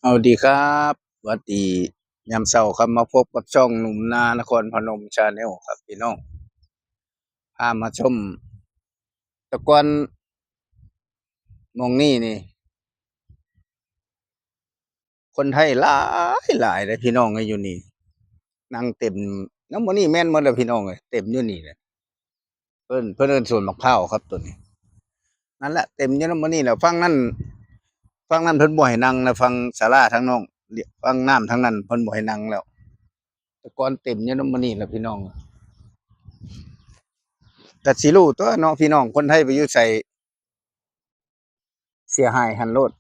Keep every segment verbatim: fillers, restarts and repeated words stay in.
เอาดีครับ หวัดดียามเช้าครับ มาพบกับช่องหนุ่มนานครพนม Channel ครับพี่น้อง พามาชม แต่ก่อนหม่องนี้นี่ คนไทยหลายหลายเลยพี่น้องเอ้ย อยู่นี่ นั่งเต็ม นำมื้อนี้แม่นหมดแล้วพี่น้องเอ้ย เต็มอยู่นี่แหละ เพิ่น เพิ่นเอิ้นสวนบักพร้าวครับตัวนี้ นั่นแหละ เต็มอยู่นำมื้อนี้แหละ ฝั่งนั้น ฝั่งนั้นเพิ่นบ่ให้นั่งนะ ฝั่งศาลาทางน้อง ฝั่งน้ำทางนั้นเพิ่นบ่ให้นั่งแล้ว แต่ก่อนเต็มอยู่นำมื้อนี้แหละพี่น้อง ก็สิรู้ตั๊วเนาะพี่น้อง คนไทยไปอยู่ไส เสียหายหั้นโลด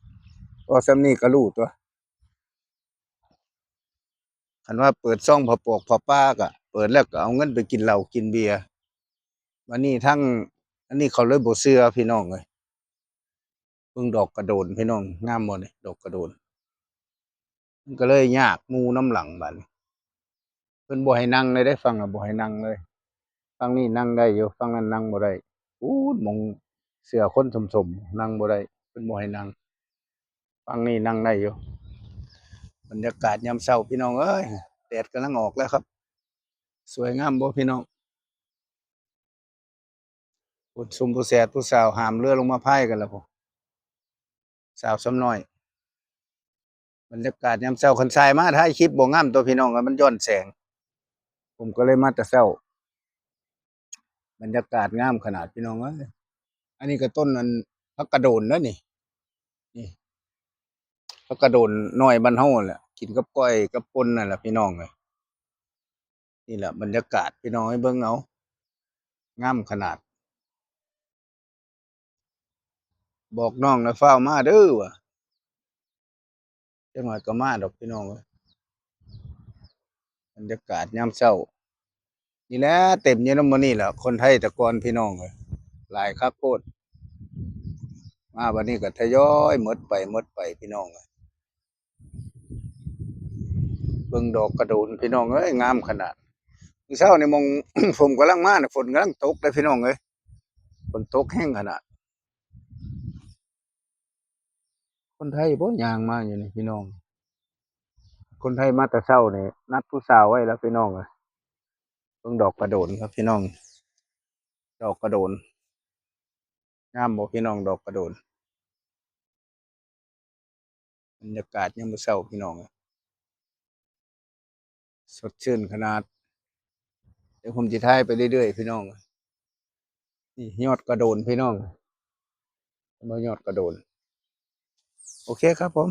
ว่าส่ำนี้ก็รู้ตั๊ว คันว่าเปิดซองผ้าปกผ้าป่าก็เปิดแล้วก็เอาเงินไปกินเหล้ากินเบียร์ บัดนี้ทั้ง อันนี้เขาเลยบ่เชื่อพี่น้องเอ้ย เบิ่งดอกกระโดนพี่น้อง งามบ่นี่ ดอกกระโดน มันก็เลยยากหมู่นำหลังบัดนี้ เพิ่นบ่ให้นั่งเลยเด้ ฝั่งน่ะบ่ให้นั่งเลย ฝั่งนี้นั่งได้อยู่ ฝั่งนั้นนั่งบ่ได้ ปู๊ด หม่องเสื้อคนส้มๆ นั่งบ่ได้ เพิ่นบ่ให้นั่ง ฝั่งนี้นั่งได้อยู่ บรรยากาศยามเช้าพี่น้องเอ้ย แดดกำลังออกแล้วครับ สวยงามบ่พี่น้อง ผู้ซุมผู้แสดผู้สาวหามเรือลงมาพายกันแล้วพุ้น สาวซ้ำน้อย บรรยากาศยามเช้า คันสายมาถ่ายคลิปบ่งามตั๊วพี่น้อง มันย้อนแสง ผมก็เลยมาแต่เช้า บรรยากาศงามขนาดพี่น้องเอ้ย อันนี้ก็ต้นอันผักกระโดนเด้อนี่ นี่ ผักกระโดนน้อยบ้านเฮาแหละ กินกับก้อยกับป่นนั่นแหละพี่น้องเอ้ย นี่แหละบรรยากาศพี่น้อง ให้เบิ่งเอา งามขนาด บอกน้องนะ ฟ้าวมาเด้อว่ะ จักหน่อยก็มาดอกพี่น้องเอ้ย บรรยากาศยามเช้า นี่แหละ เต็มอยู่นำมื้อนี้แหละ คนไทยแต่ก่อนพี่น้องเอ้ย หลายคักโพด มาบัดนี้ก็ทยอยหมดไปหมดไปพี่น้องเอ้ย เบิ่งดอกกระโดนพี่น้องเอ้ย งามขนาด มื้อเช้านี่หม่อง ผมกำลังมาน่ะ ฝนกำลังตกเลยพี่น้องเอ้ย ฝนตกแฮงขนาด คนไทยบ่ย่างมาอยู่นี่พี่น้อง คนไทยมาแต่เช้านี่นัดผู้สาวไว้แล้วพี่น้องเอ้ย เบิ่งดอกกระโดนครับพี่น้อง ดอกกระโดน งามบ่พี่น้อง ดอกกระโดน บรรยากาศยามมื้อเช้าพี่น้องเอ้ย สดชื่นขนาด เดี๋ยวผมสิถ่ายไปเรื่อยๆพี่น้อง นี่ยอดกระโดนพี่น้อง เบิ่งยอดกระโดน โอเคครับผม